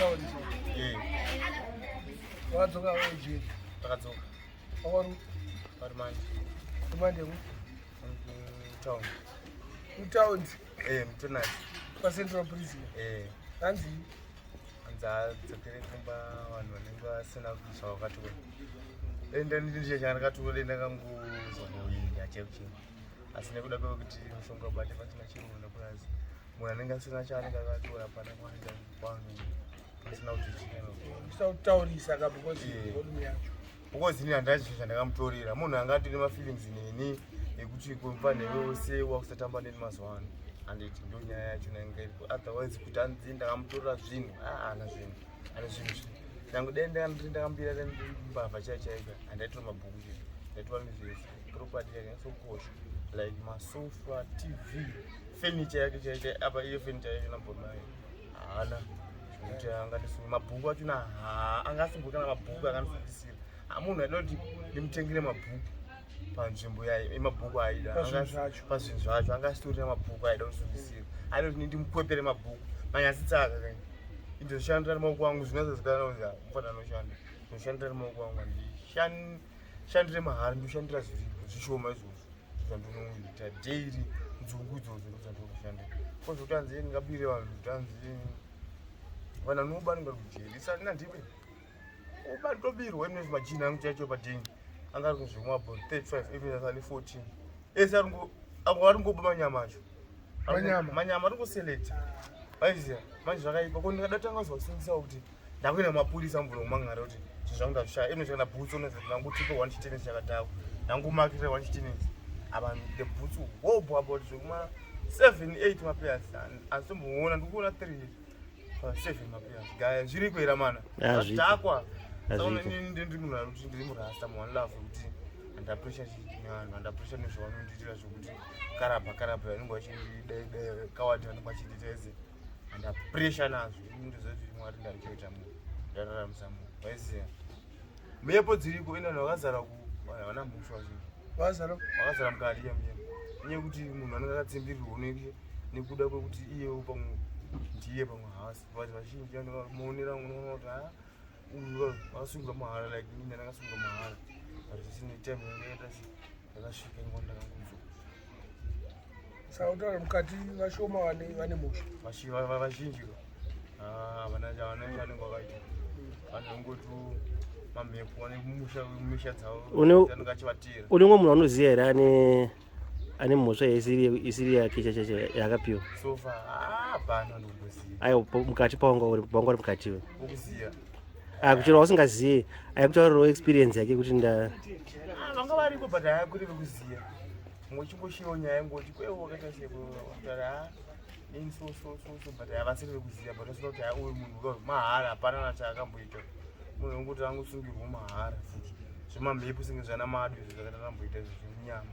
Kutaurisa. Eh, Wakadzoka ujeri. takadzoka. Wakaru Pari manje. kumande ku Town. mutaundi Eh, mutonasi. paCentral Prison. Eh, Hanzi hanzi adzokere kumba vanhu vanenge vasina zvavakatora. Enda ndinje chandakatora ndakangozongoenda chaipo chaipo. Asi nekuda kwekuti mushonga ubate pasina chironda plus munhu anenge asina chaanenge akatora pana kwaenda kwanu pasina kuti chikano. usakutaurisa ka because Eh. volume yacho. Because ini handina chinhu chandakamutorera. Munhu anga atine mafeelings neni ekuti kumfanire wose wakusatamba neni mazuva ano. Handiti ndo nyaya yacho inenge iripo. Otherwise kuti hanzi ndakamutorera zvinhu, haana zvinhu. Ane zvinhu zvinhu. Nyange dai ndanga ndakambira mbavha chaiyo chaiyo handaitora mabhuku chete. Ndaitora nezvese. Property yake yakasokosha. Like masofa, TV, furniture yake chaiyo chaiyo. Apa iyo furniture yacho nambonayo. Haana. Zvekuti angandisunga mabhuku achona haa angasungwe kana mabhuku akandisungisira. Munhu aida kuti ndimutengere mabhuku panzvimbo yemabhuku aida. Pazvinhu zvacho. Pazvinhu zvacho angasitorina mabhuku aida kusungisira. Aida kuti ndimukwepere mabhuku. Manyasitsaka kai. Ndoshandira nemaoko angu zvinozozikanwa kunzi mufana anoshanda. Ndoshandira nemaoko angu handishandire mahara ndoshandira zviripo zvishoma izvozvo zvandinoita daily nzungu idzodzo ndodzandinoshandira. Kozoti hanzi ndingabire vanhu kuti hanzi vanhu vanoba vanenge vari kujeri isati nandibe uba nditobirwa ine majini angu chaicho padheni anga ari kuzvimwa about 35 even asane 14 ese ari ngoba manyama acho Manyama? Manyama ari kuselekta vaiziya manje zvakaipa ko ndingadatanga kuzovasungisa kuti ndakuenda mapurisa mvura kumangara kuti zvinhu zvangu ndazvishaya ino chakana bhutsu ndangutipe one chitenesi chakadhakwa ndangumakira one chitenesi apa the bhutsu hobho about zvekuma 7 8 mapairs asitomboona ndikuona 3 pa 7 mapairs gaya zviriko here mana? Ah, zviriko. Zvadhakwa. Hazviko. Ndiri munhu ari kuti ndiri murasta muone love kuti handapresha nevanhu, handapresha nezvavanondiitira zvokuti karabha karabha vanenge vachindidai kawadi vanenge vachindiita ese handapresha nazvo. Ini ndoziva kuti Mwari ndarichoita munhu ndararamisa munhu vaiziva mhepo dziriko ine vanhu vakazara ku vanhu havana mhosva zvinhu Vazara vakazara mukati chamuchemo inyaya yekuti munhu anenge akatsimbirirwa nekuda kwekuti iyewo pamwe ndiye pamwe haasi but vazhinji muonera unoona kuti ha uyu akasungwa mahara like ini ndakasungwa mahara but zvisine time yakaita se ndakasvika inguva ndakangodzoka. Saka kutaura mukati vashoma vane mhosva. Vazhinji havana chavanenge vakaita vanongoti mamhepo vane mumisha dzavo anenge achivatera. Une umwe munhu anoziva here ane mhosva isiri yake chachacha yakapiwa? So far hapana ndomboziva. Aiwa, mukati pawanga uri mukati iwe. Ukuziva? Ah, kuchero wasingazivi aikutaurirawo experience yake kuti nda Ah, vanga variko but haakuri vekuziva ngochingoshiwo nyaya ngoti kwewo wakaita sekutaura ha ini so so so so but havasiri vekuziva but vasina kuti uyu munhu mahara hapana na chaakamboita munhu wekuti angosungirwa mahara futi zvemamhepo senge zvana madu izvo zvakaita tamboita izvo zvemunyama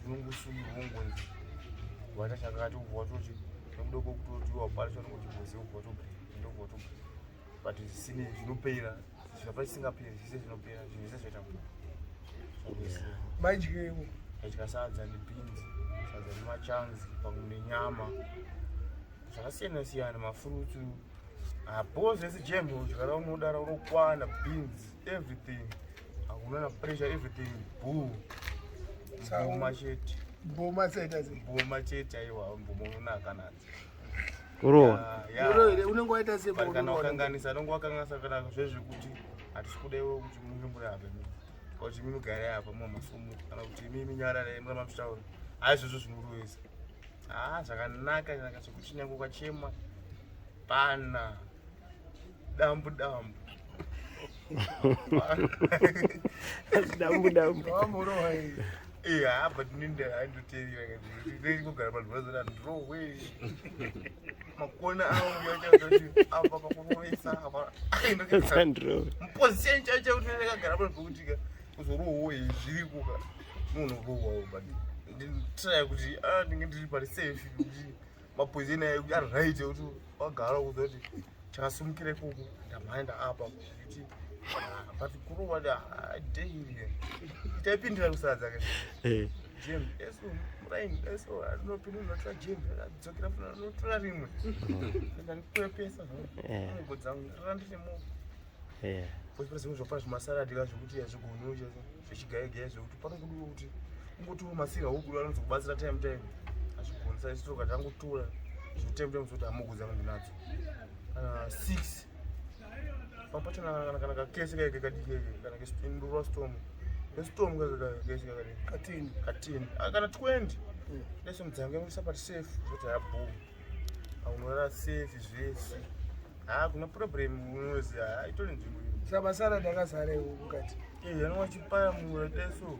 zvinongosungirwa ngonzi waita chakati ubva watoti nekuda kwekutoti wapara chaunenge uchimboziva ubva watobreak ndobva watobreak but zvisine zvinopera zvapa chisingaperi zvise zvinopera zvinhu zvese zvaita mbuka. Maidyewo? Aidya sadza nebeans, sadza nemachanzi pamwe nenyama zvakasiyana siyana, mafruits apo zvese jam udyara unodara unokwana beans everything hakuna na pressure everything boo. Mboma chete. Mboma dzaita sei? Mboma chete aiwa mboma unonaka nadzo. Kurohwa. Urohere unenge waita sei? But kana wakanganisa anonge wakanganisa kana zvezvekuti hatisi kuda iwe kuti munge muri apa imimi kana kuti imimi garai apa mumasumuka kana kuti imimi nyararai muramba muchitaura haizvozvo zvinorovesa ha zvakanaka naka zvekuti nyange ukachema pana dambu dambu. Dambu dambu. Wamborohwa here? Iya, but ninde aindoteerera ndikugara padhuze ndrowe makona angu yachazoti apa pakurovesa apa Sandro. Muposition chaicho kuti ndakagara pano pekuti ka kuzorohwa zviriko ka munhu urohwawo but nditry kuti ah ndinge ndiri pari safe kuti maposition ayo kuti ari right ekuti wagara kuzoti chakasumukira ikoko ndamhanya apa kuti ah, but kurohwa daily taipindira kusadza ka. Jam esu Muraini daiso anopinda unotora jembe adzokera funa unotora rimwe. Ndanikwepesa zvangu dzangu randine mo. Posi zvimwe zvopa zvimasaradi ka zvekuti hazvigoni zvechigayegaye zvekuti panongodiwa kuti ungotiwo masira huku anozokubatsira time time hazvigoni saka isu toka tangotora zvekuti time time zvekuti hamuku dzangu ndinadzo kana 6 pamwe pacho kana kakese kaike kadiki kaike kana kendurwa storm kestorm kaike kakese kakadiki Katini. Katini. Ah, kana 20 dese mudzangu yangoisa pati safe zvoti habho aunorara safe zvese haa kuna problem unoziva haa itori nzvimbo iyo. Saka masaradi akazara iwo mukati. Eh, anenge achipaya mura deso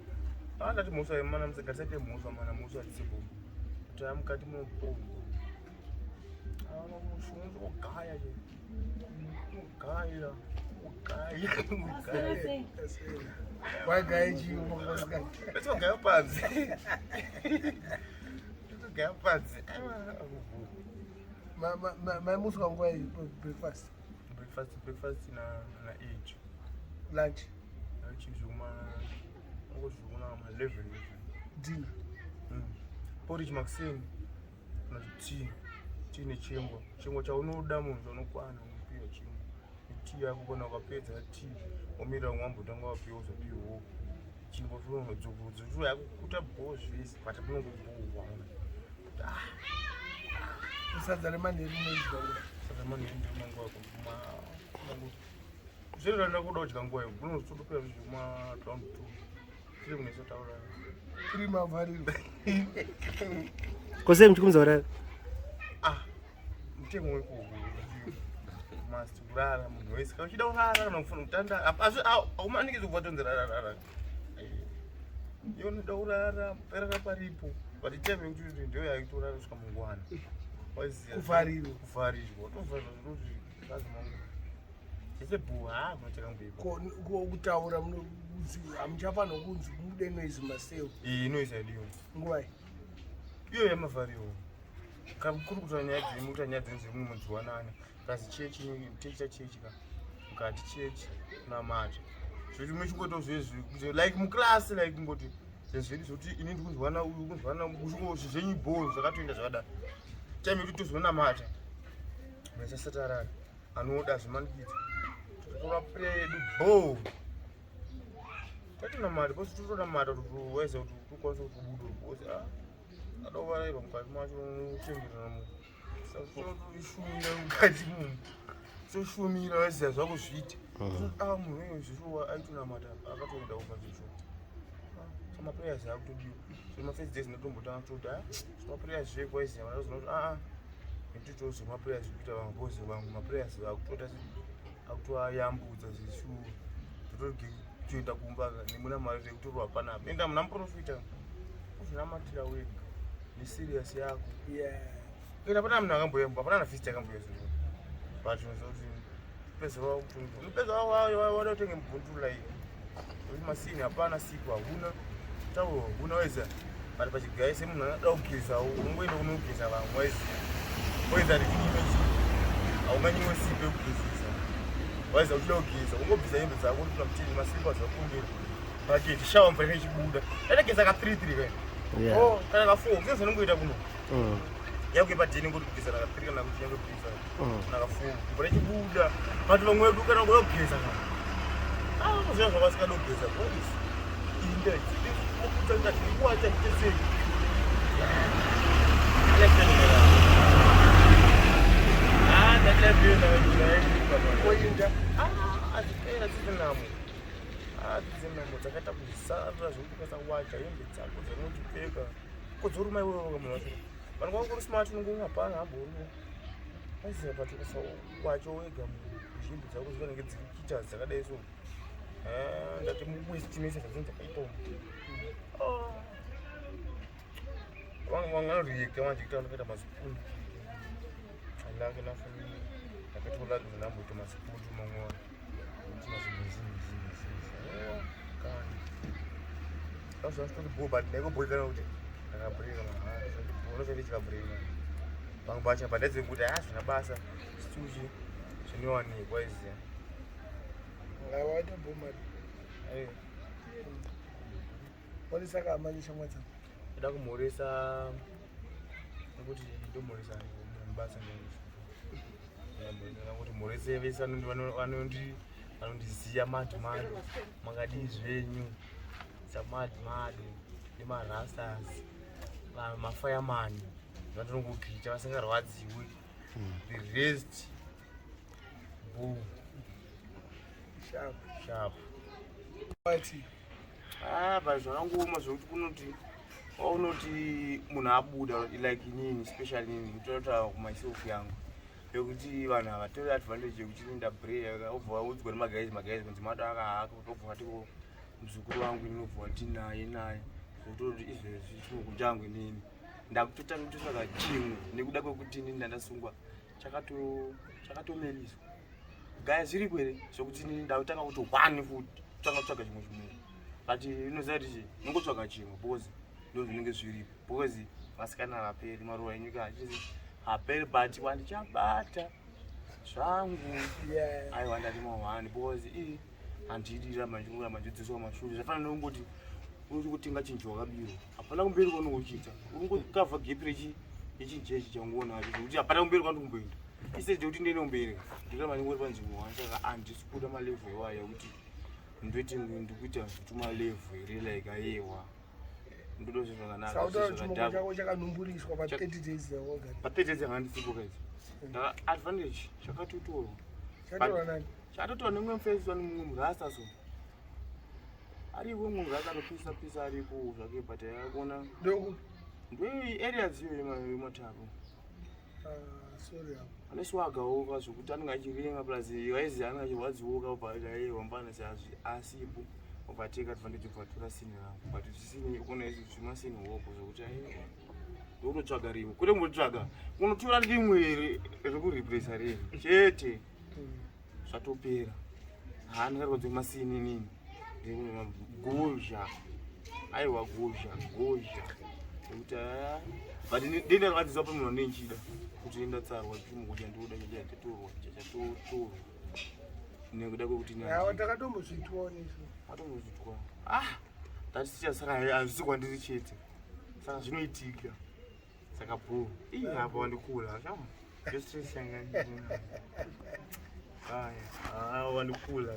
andati mhosva yemana musagarisate mhosva mana mhosva hadzisipo kuti haa mukati munobomba ana mushungu ogaya che ogaya ogaya ogaya. Wagaya chii masikati? Togaya panze. Togaya panze. Maimuswa nguva iyi breakfast? Breakfast na 8. Lunch? Lunch zvuma ngozvuna ma 11. Dinner? Porridge makuseni na tea. Tea nechingwa. Chingwa chaunoda munhu chaunokwana unopiwa chingwa. Tea yako kana ukapedza tea womira wambotanga wapiwa uzopiwawo. Chingwa zvinonodzokodzo yakukuta bho zvese but kunongobhowa. Ah. Sadza remanheru unodya nguva? Saka manheru ndinonguva kuma zviro ndakuda kudya nguva iyo kunozotopera zvuma round 2 tiri kunetsa taura. Tiri mavhariro. Kose muchikumza kurara? Ah, mutemo wekoko must kurara munhu wese kana uchida kurara kana kufuna kutanda asi aumanikidzi kubva tonzi rararara iwe unoda kurara perara paripo but time yekuti ndiyo yaitorara kusvika mangwana. Waiziya? Kuvharirwa. Kuvharirwa tovharirwa zvekuti zvazi mangwana chese bhu haa kuna chakamboipa. Ko kutaura hamuchafanira kunzi mude noise maseo? Iyi noise yadiwa. Nguvai? Iyo yamavharirwa kuri kutaura nyaya dzemu kutaura nyaya dzemu dzemumwe mudziwanana kasi chechi chechi chachechi ka mukati chechi kunamata zvekuti muchingoitawo zvezvi kuti like muklasi like kungoti zvezvedu zvekuti ini ndikunzwana uyu kunzwana uchingoti zvenyu bho zvakatoenda zvakadaro time yekuti tozonamata mesasatarara anoda zvemanikidzo totora prayer yedu bho tatonamata pose totonamata kuti waiza kuti ukwanise kuti ubude pose ah adovarairwa mukati macho unochengetana ishumira mukati mumu soshumira waiziva zvako zviite. Ah, munhu uyo zvishuwa aitonamata akatoenda kubva zvishuwa so maprayers akutodiwa so mafirst days ndatombotanga kutoti ah so maprayers zveko waiziva vanazona kuti aa nekuti maprayers kuita vamwe bozi vamwe maprayers akutoita akutoayambudza zvishuwa totoenda kumba nemuna mari rekutorwa panapa enda muna muprofita uzvinamatira wega neserious yako. Enda hapana munhu akamboyamba hapana na fist akamboya zvinhu but unozoti peza unopeza wada kutenge mubhundu like kuti masini hapana sipo hakuna tauro hakuna waiziva but pachigai semunhu anoda kugezawo unongoenda kunogeza vamwe waiziva waiziva tinyime chii haunganyimwe sipo yekugezesa waiziva uchida kugeza ungobvisa hembe dzako unotora mutini masilipa zvakumberi paketi shawa mvura ichibuda tatageza ka 3 3 kaina. Oh, kana ka 4 zvinhu zvinongoita kuno yakuye padheni ngoti kugeza naka 3 kana kuti yangobvisa naka 4 mvura ichibuda but vamwe vedu kana kuda kugeza ka ah zviya zvavasikada kugeza boys inda okutsa ngati kuwacha chitesei. Ah, Koinda? Azvipera dzizinamo dzizinamo dzakaita kuzara zvekuti ukasawacha hembe dzako dzaunotipfeka kodzoruma iwewe munhu wacho vanhu kwangori smart unongonga hapana hamboruma aiziva but ukasawacha wega hembe dzako dzinenge dzirikicha dzakadai so. Ah, ndati muestimate zvadzinenge dzakaita vamwe vanoreacta manje kuita vanoita mazipundu anake nafuni ndakatola ndinamboita mazipundu mamwe kuti mazimuzimuzimuzimu kana zvazvitori bho but ndaikobhoikana kuti ndakabhurika mahara unosati chikabhurika pamwe pacho pa ndaiziva kuti hazvina basa situchi zvinowanikwa iziya. Ngawaita bhomari. Ayo. Wani saka amanyisha mwadzako. Ndoda kumhoresa nekuti ndomhoresa mubasa nekuti mhorese vese vanondiziva mad mado makadii zvenyu samad mado nemarastas mafireman vatinongogita vasingarwadziwi the rest boom Sharp. sharp. Ati Ah, but zvakangooma zvekuti kunoti waunoti munhu abuda like inini, especially inini kutotaura kumyself yangu yekuti vanhu havatori advantage yekuti ndabreak, obva waudzwa nemaguys, maguys kunzi mado akahaka, obva wati ko muzukuru wangu ini, obva wati naye naye, zvekutoti izvezvi chimoko changu inini ndakutotanga kutotsvaga chimwe nekuda kwekuti inini ndandasungwa chakatomeliswa gaya zviriko here zvokuti inini ndakutanga kuti one futi kutanga kutsvaga chimwe chimwe, but inoziva kuti chi nongotsvaga chimwe because ndo zvinenge zviripo, because vasikana havaperi, maruva enyika achisi haperi, but wandichabata zvangu. Aiwa, ndati mahwani because ii handidi ramba ndichingoramba ndichidzoswa mashure. Zvafanana nekungoti uri kutenga chinhu chawakabirwa, hapana kumberi kwaunongochiita, uringokavha gap rechinhu chechi changonacho zvekuti hapana kumberi kwandiri kumboenda instead yekuti ndiende kumberi, ndiramba ndingori panzvimbo one. Saka handisi kuda malevel iwayo ekuti ndoti ndikuita zvetumalevel here, like ayewa, ndoda zvinhu zvakanaka. Sautaura zvinhu chimoko zvakadhakwa. chako chakanumburiswa pa 30 days yawagara. Pa 30 days yanga ndisipo kaidzi, advantage chakatotorwa. Chatorwa nani? Chatotorwa nemumwe mufesi wani, mumwe murasta, so ariko mumwe murasta anopisa pisa ariko zvake, but akuona. Ndoku Ndoi area dziyo yematako. Ah, sorry hapo. Ane swagawo zvokuti anenge achirenga, plus waizi anenge achirwadziwoka, ubva aiwa mbana asipo, ubva ateka advantage, ubva atora sini rangu, but zvisini ukona izvi zvimasini hopo zvokuti aiwa ndokutotsvaga rimwe, kwete kumbotsvaga kunotora rimwe rekureplacer reni chete. Zvatopera, haandikarwadzi masini nini gozha, aiwa, gozha gozha nekuti aya, but ndendarwadziswa pamunhu wandinchida kuti ndatsarwa chimukudya ndoda chachatorwa chachatotorwa nekuda kwekuti Hawa, takatombozvitwawo nesu. Watombozvitwa, ah, taticha. Saka hazvisi kwandiri chete, saka zvinoitika, saka bo ii apa wandikula shama, yostress yanga aya wandikula.